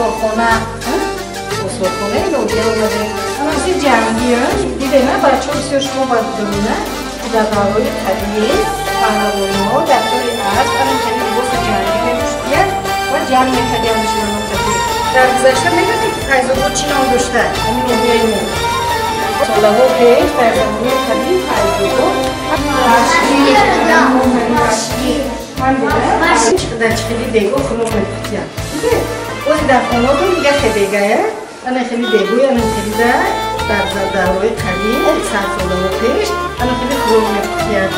Осорхона. Осорхонаи ноҳия омадем. Ҳамаси ҷангӣ, дидем, бачаҳо бисёр шумо бояд бидонед, ки дар давраи қадим паҳлавонҳо дар тӯли асп ана хеле либоси ҷангӣ мепӯшиданд ва ҷанг мекарданд душманон қадим. Дар гузашта медонед, ки Файзобод чӣ ном дошта? Ҳамин ноҳияи мо. Солаҳо пеш дар замони қадим Файзобод дар хеле дего хунук мепухтиянд. Ози дар хонатон дигар хедегая, ана хеле дегои, ана хеле дар давраи қадим, 100 солаҳо пеш, ана хеле хӯрок мепухтиянд.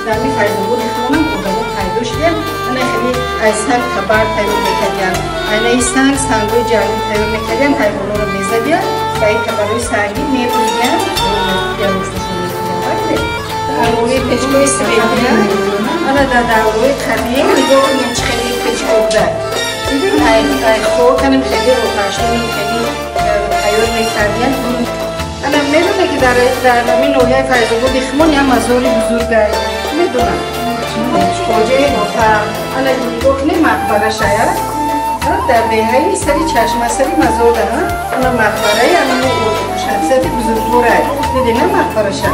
Дар ми Файзободи хонам одамо пайдо шудиянд, ана хеле аз санг табар тайёр мекардиянд. Айнаи санг, сангҳои ҷангӣ тайёр мекардиянд, ҳайвонҳоро мезадиянд ва ин табарҳои сангӣ мебуридиянд, хӯрок мепухтиянд, гӯшташон мехӯрдиянд. Давраи печкои светия, ана дар давраи қадим нигоҳ кунед, чӣ хеле печко буда. Дидед, ай хок анам хеле оташдони хеле тайёр мекардиянд. Ана медонед, ки дар ҳамин ноҳияи Файзободи химон як мазори бузургай? Медонам, Хоҷаи Мотам. Ана нигоҳ кунед, мақбарашая дар деҳаи сари чашма, сари мазор да. Ана мақбараи ана шахсияти бузургворай. Дидед, на мақбараша?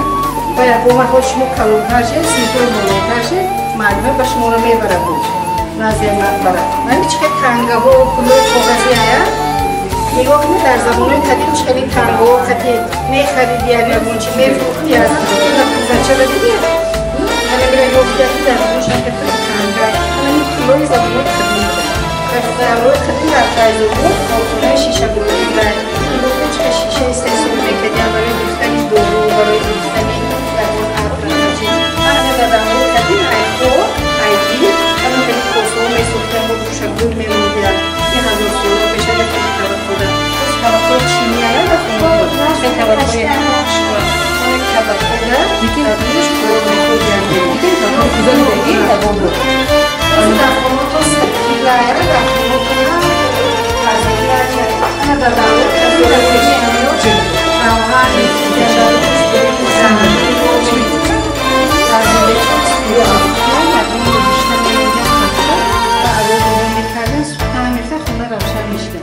Ва ягон вақт шумо калонтар шед, синфҳои болотар шед, муаллима ба шуморо мебарад буд назди мақбара. Ами чӣ хел тангаҳо, пулҳои коғазӣ ая, нигоҳ кунед, дар замонҳои қадим чӣ хели тангаҳо қати мехаридиян, ягон чи мефурӯхтиян. Пузачара дидед? Ана мира ёфтия, ки дар замон танга, ана пулҳои замонҳои қадим буда. Дар давраҳои қадим дар Файзобод корхонаи шишагурӣ буда. Нигоҳ кунед, чӣ хел шиша истеҳсол мекардиян барои гирифтани дору, барои гирифтани ягон атр. Ана дар давраҳои қадим айхо, айдил, ана хеле косаҳо месохтанд, бо гӯшагул мемондиянд. Ин ҳазор солҳо пеш ана хеле табақҳода. Боз табақҳои чинӣ ая дар хонаҳо, хеле табақҳои табақҳода дар дуриш хӯрок мехӯрдиянд. Дар хонаҳо сатила ая, дар хонаҳо ана дар давраи қадим дар пеши равған мефурӯхтиянд, дар зиндагӣ мардум гузошта мемондиянд тахта ва алов мекарданд, сӯхта мефта, хона равшан мешуда.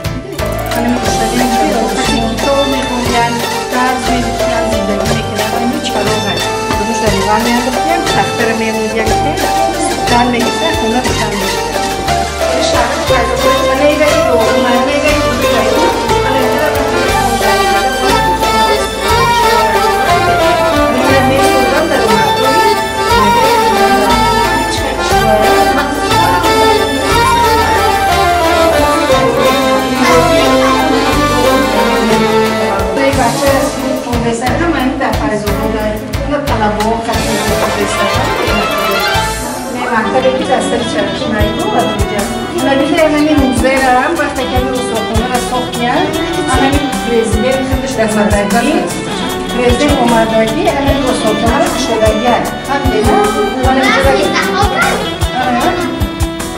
Ана мекушадиянд чароғ, китоб мехондиянд, дарс мегуфтиянд, зиндагӣ мекарданд. Ами чароғ аст, дурӯш дар равған меандохтиянд, тахтаро мемондиянд, сӯхтан мегирифта, хона равшан мешуда. Шаҳри Файзобод ана игаи роғун, ана игаи ана месозанд дар мардуми. Бача хондеса, ҳама ин дар Файзобод, ана талабаҳо қати хондеса. Мактабе ки дар сари чашмаи бу ва инҷа. Ана дида, анами музейрам вақте ки ами осорхонаро сохтиянд, анами президент худаш омадагӣ, президент омадагӣ, анами осорхонаро кушодагианд.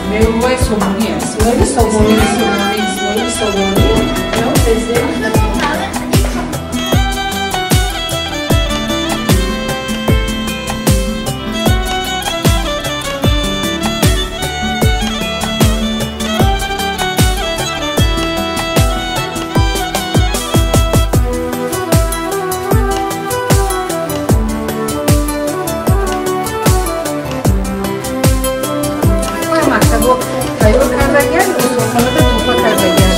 Мевои сомонӣ аст. Исмоили Сомонӣ, Исмоили Сомонӣ, президент. Тайёр кардагиан, осорхонада туҳфа кардагиан.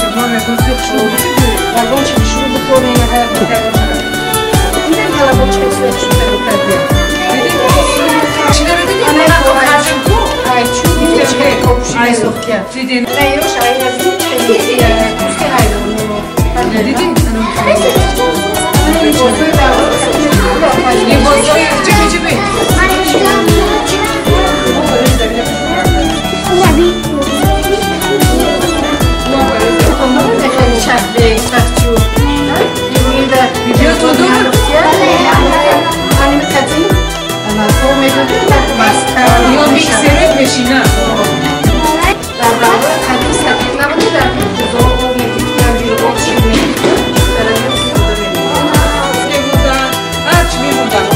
Ягон чи хушрӯ бутонем агар. Инам талабо чи хеле хушрӯ тайёр кардиям. Ай чӯб чи хеле копуши месохтиям. Наёш ай аз пӯсти ҳайвонро. Либосҳои давраи Либосҳои чиби чиби. Хеле чахчӯ. Видео ту дур. Аними қадим кор медодем, маска. Ё миксерот мешина. Дар давраи қадим сафед набуд, дар ғизо об мегирифтанд, об шир мегирифтанд, дар ҳамин истифода мебурданд. Мебурданд, ҳарчи мебурданд.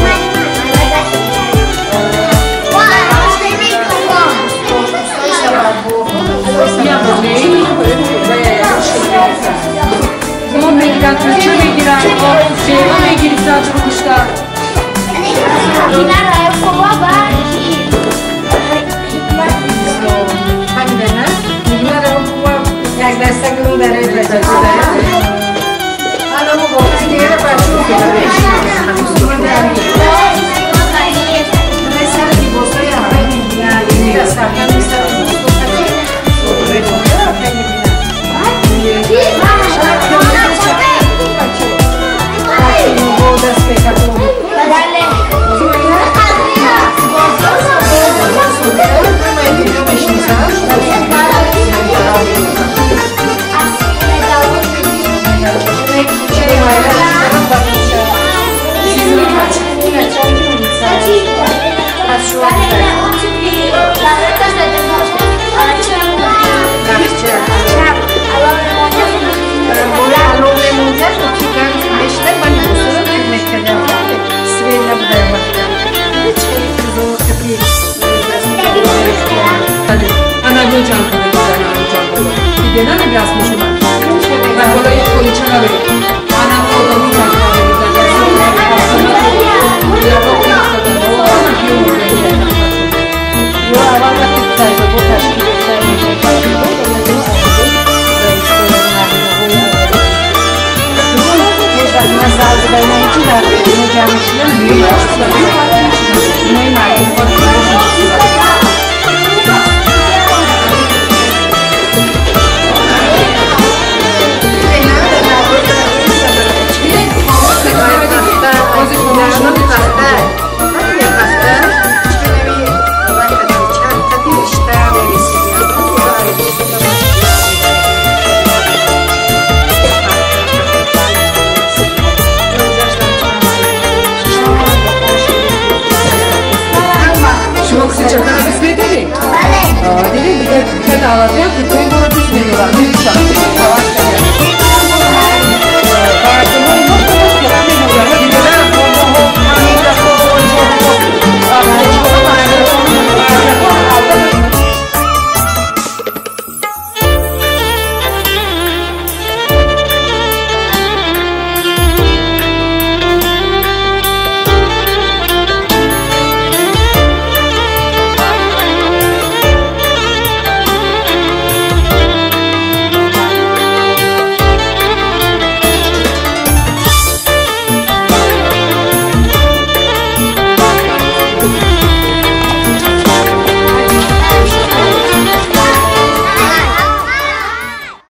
Ё.